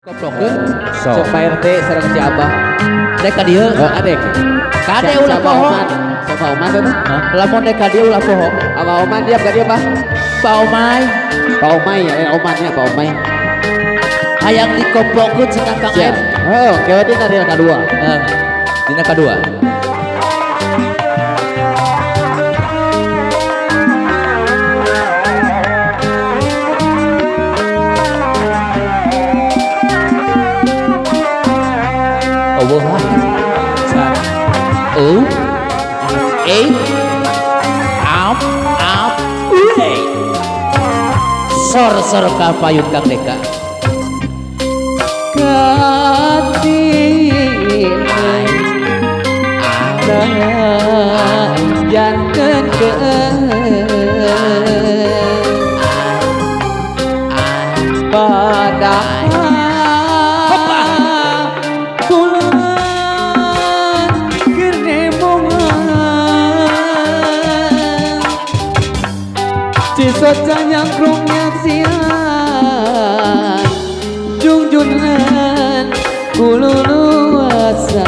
Koplokeun. Sok Pak RT sareng si Abah. Dek ka dieu. Adek. Kade ulah poho. Sok Pak Oman tuh. Lamun dek ka dieu ulah poho. Abah Oman diam ka dieu, Pak. Pak Omay. Pak Omay ya, Oman ya Pak Omay. Hayang dikoplokeun cenah Kang Aep. Heeh, kewe dina reel kadua. Heeh. Dina kadua. Oh, lah. O A am am U sor sor kapayun Kang Deka. Janten ke pada bulan kernemongan cisoca nyangkrung nyaksian jungjunan kululuasan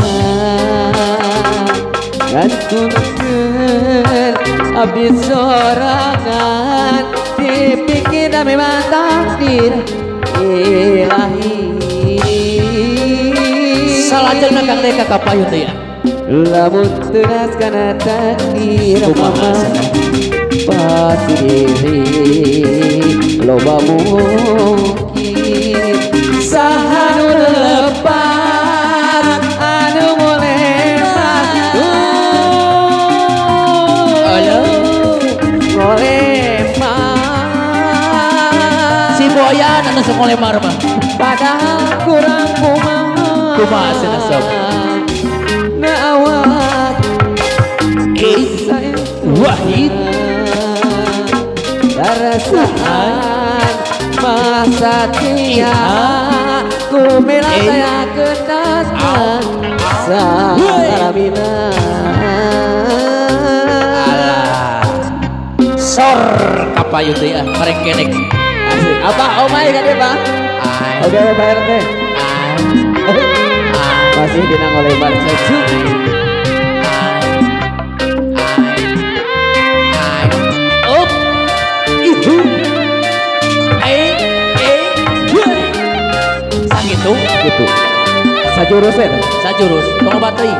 dan kunker abdi sorangan dipikir memang takdir ilahi. Salajengna Kang Deka kapayun teh ya. Lamun teras kana takdir Kumaha pasti diri loba mungkin saha nu lepat anu ngolemar ngolemar si Boyan anu sok ngolemar mah padahal kurang kumaha kumaha cenah sok na awak Wahid darasaan masa tia kumela saya ketasna salamina. Alah sor kapayun teh ah merengkenek asik. Apa Omay kan ya Pak? Oke Pak RT masih dina ngolebar cucu. Gitu gitu sajurus ya sajurus tong bateri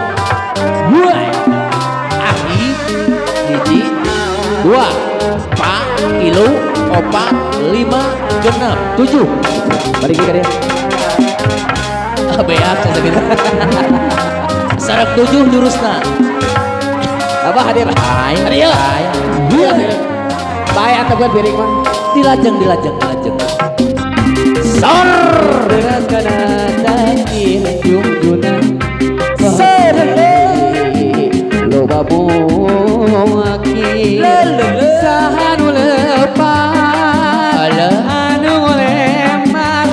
ahi hiji dua pak tilu opat lima genep tujuh balik ke dia beak segitu sarap tujuh jurusna apa hadir hadir baik atau buat piring mah dilajeng dilajeng dilajeng sor deras kana takdir jungjunan loba mungkin saha nu lepat anu ngolemar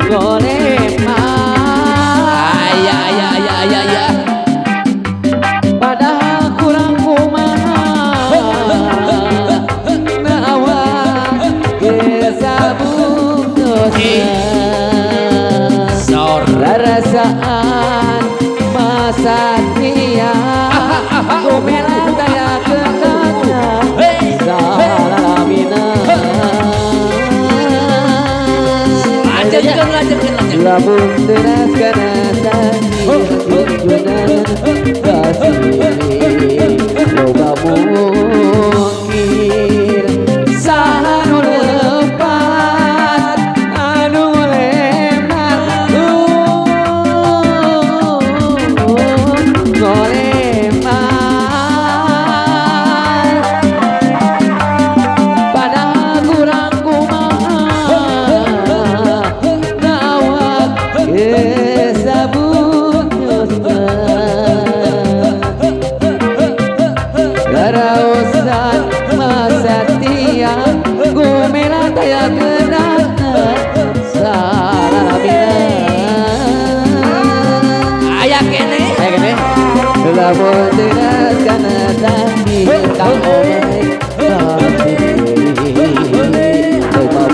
ngolemar aya aya aya aya aya padahal kurang kumaha na awak gesabung dosa sor rarasaan masa tia kumela daya ketana salamina. Lanjutkan lanjutkan lanjutkan lamun teras kana takdir jungjunan kasih loba mungkin saha nu lepat anu ngolemar ngolemar padahal kurang kumaha na awak gesabung dosa karaosan masa tia gumela daya kenana salamina. Aya kene aya kene lamun teras kana takdir Kang Omay loba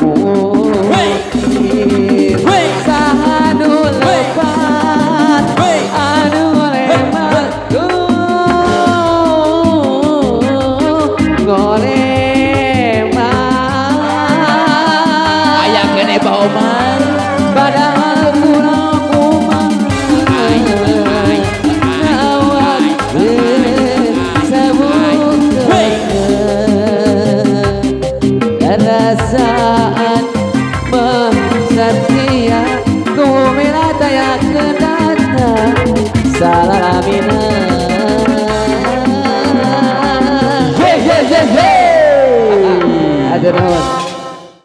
Ngayakeun datang salalamina. Ye ye ye ye. Aduh, nuhun.